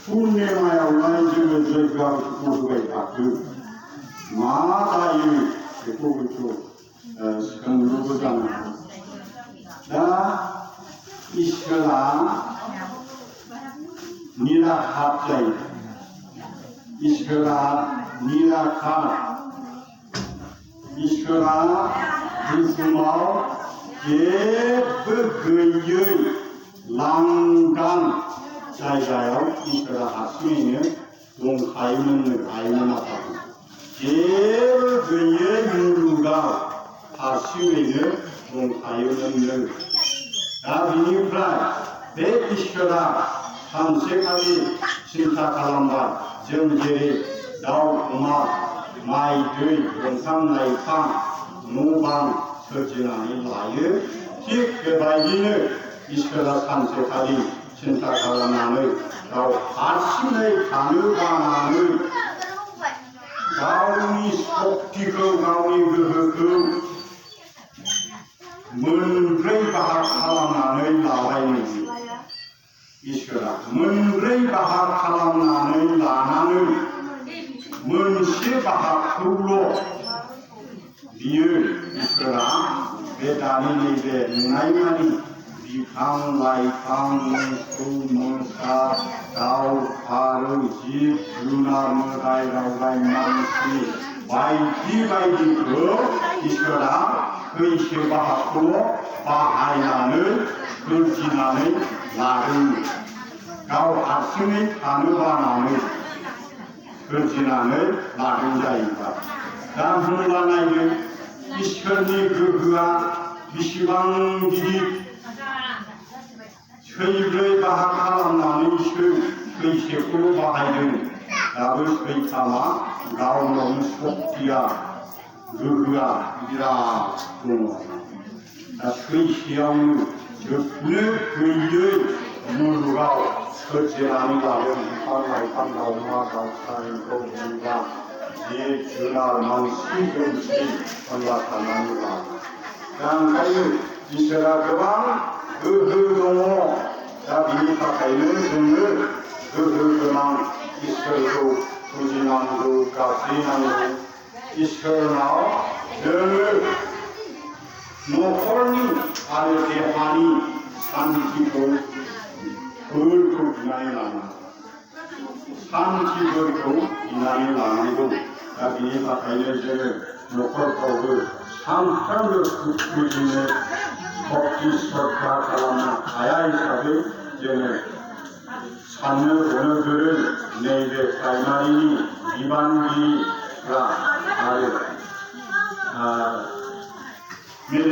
पूर्णिमायावहाय जोङो जयग'खौ होबाय थाथों मा जायो बेखौ सोंलुबो जानो हागौ। दा इसोरा निराखार जायो। इसोरा निराखार। इसोरा बुहुमाव जेबो गैयै लांदां जायगायाव इसोरा हारसिङैनो दंखायोमोननो आइमोन आफाखौ। जेबो गैयै मुलुगाव हारसिङैनो दंखायोमोननो। दा बिनिफ्राय बे इसोरा सानसेखालि सिन्था खालामबाय जों जेरै दाउ अमा माइ दै दंफां लाइफां न' बां सोरजिनानै लायो थिग बेबायदिनो इसोरा सानसेखालि सिन्था खालामनानै गाव हारसिङै थानो बानानै गावनि सक्तिखौ गावनि गोहोखौ मोनब्रै बाहाग खालामनानै लाबायनो। इसोरा मोनब्रै बाहाग खालामनानै लानानै मोनसे बाहागखौल' बियो इसोरा बे दानि नैबे नुनाय मानि बिफां लाइफां मोसौ मोसा दाउ फारौ जिब जुनार मोदाय दावदाय मानसि बायदि बायदिखौ इसोरा खैसे बाहागखौल' बाहायनानै सोरजिनानै लादों। गाव हारसिङै थानो बानानै सोरजिनानै लादों जाहैबाय। दा होनब्ला नायदो इसोरनि गोहोआ बेसेबां गिदिर। सैब्रै बाहाग खालामनानैसो सैसेखौल' बाहायदों। दाबो सैथामा गावनावनो सक्तिया गोहोआ बिराद दङ। दा सैसेयावनो जोबनो गैयै मुलुगाव सोरजिनानै लादों बिफां लाइफां दाउमा दाउसा एम्फौ एनला जिब जुनार मानसि दुमसि अनला खालामनानै लादों। दा ओंखायनो इसोरा गोबां गोहो दङ। दा बिनि थाखायनो जोङो गोहो गोनां इसोरखौ फुजिनांगौ गाबज्रिनांगौ। इसोरनाव जोङो न'खरनि आरो देहानि सान्तिखौ बोरखौ बिनानै लानांगौ। सान्तिफोरखौ बिनानै लानांगौ। दा बिनि थाखायनो जोङो न'खरफ्रावबो सानफ्रोमबो फुजिनो भक्ति श्रद्धा खालामनो हाया हिसाबै जोङो साननो हनो गोरों नैबे प्राइमारिनि बिबानगिरिफ्रा आरो